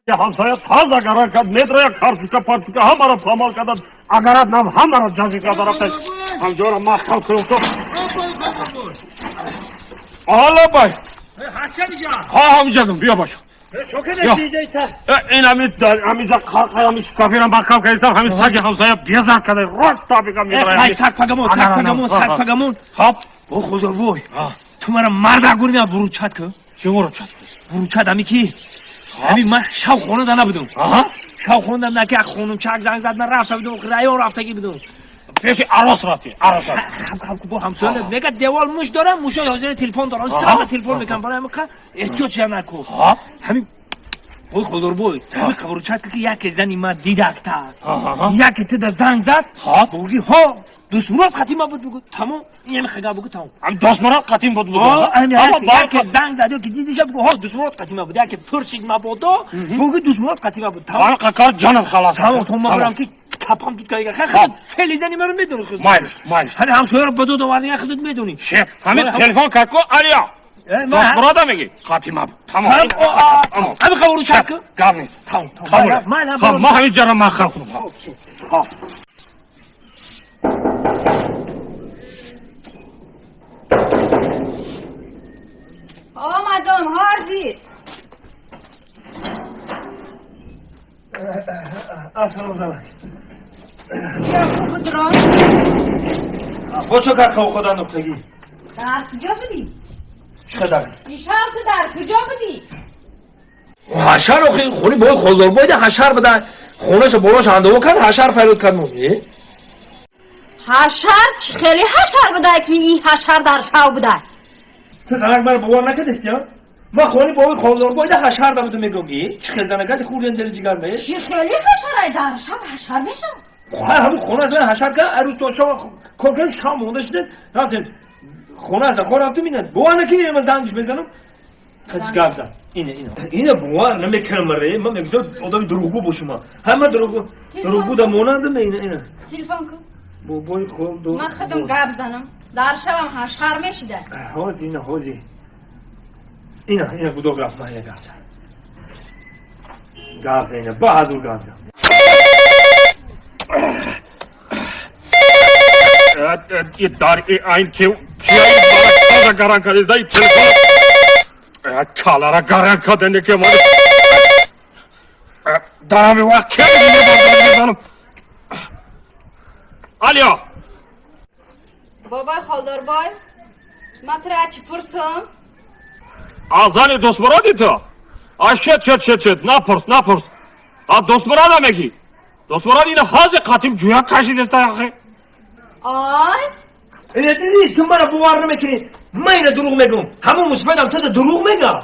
Ҳамсоя таза гаран кард, медроя карчука парчука ҳамаро памол кардад, агарат нам ҳамаро ҷазӣ карда рафта, ҳамҷоро маҳкам кунам. Алло, бай. Ҳа, ҳамиҷазм, биё баша. Ин ҳамиҷа ҳами шкафира маҳкам кардистам, ҳами саги ҳамсоя безар карда, рост табиқа медроя. Саг пагамон, саг пагамон, саг пагамон. Хоб. О худобой, ту мара марда гури меа вуручат ку. Чӣ вуручат? Вуручат ҳами ки ҳамин ман шав хонада набудум. Шав хонада на ки як хонумчак занг зад, ман рафта будум, раён рафтагӣ будум. Пеши арос рафти, арос. Хаб хаб, бо ҳамсоя мега девол муш дорам, мушои ҳозира телефон дорам, сразу телефон мекунам, барои ҳамин эҳтиёт ҷа наку. Ҳамин ой худорбой, ҳамин қабручат ки яке зани ма дидакта, яке туда занг зад, буги ҳо Дӯстмурод қатима буд, бугу тамом, ин ҳами хага бугу тамом. Ҳам Дӯстмурод қатим буд, бугу. Яке занг зад, ки дидиша, бугу ҳо Дӯстмурод қатима буд, яке пурсид мабодо, бугу Дӯстмурод қатима буд, тамом. Ҳамин ҷанат халас. Тамом, то ма барам ки капам дуд кайга. Хай фели зани маро медони худ. Майлиш, майлиш. Ҳали ҳамсояро ба дод оварди, худат медони. Шеф, ҳамин телефон кард ку, алё. Дӯстмурода меги? Қатима буд. Тамом. Ҳамин қабуру чак ку? Гап нест. Тамом. Тамом. Ма ҳамин ҷара маҳкам кунам. Хоб. آمدم هارزی. السلام علیکم. بیا خوب درام. با چه کار خواه خدا نقطگی؟ در کجا بودی؟ چقدر؟ دیشب تو در کجا بودی؟ حشر آخه خونی بای خوددار باید حشر بدن خونش بالاش اندو کرد، حشر فریاد کرد. مونی حشر چی خیلی حشر بوده که این حشر در شو بوده. تو زنک من باور نکردستی ها؟ من خونی بای خوددار باید حشر ده بودم، میگم چی خیلی زنکت خوردن دل جگر می؟ چی خیلی حشر در شب حشر میشم؟ خواهی همون خونه از من حشر کرد، عروس تا شب کار کرد، شب مونده شده رفتیم خونه از خونه رفتم، اینه باور نکردی من زنگش بزنم خیلی گپ زد. اینه اینه اینه باور نمیکنم مره، من میگم آدم دروغگو باشم، همه دروغگو دروغگو در مانندم. اینه اینه تلفن کن. بابای خود من خودم گپ زنم، در شبم حشر میشده. حاضی اینه حاضی اینه اینه بودو رفت، من اینه گپ زد گپ زد، اینه با حضور گپ زد. در این که کیایی гаран кардез дай телефон калара гаран кардане ки ман дар ҳамин вақт ки мезанам. Алё. Бобой холдорбой, ман туро чӣ пурсам? А зани дӯстмуроди ту? А шет шет шет шет, напурс, напурс. А дӯстмурада мегӣ? Дӯстмурод ина ҳозир қатим ҷӯя кашидеста ахи. Ай. اینه دیدی تو مرا باور نمیکنی، من اینه دروغ میگم، همون مصفدم تو دروغ میگم.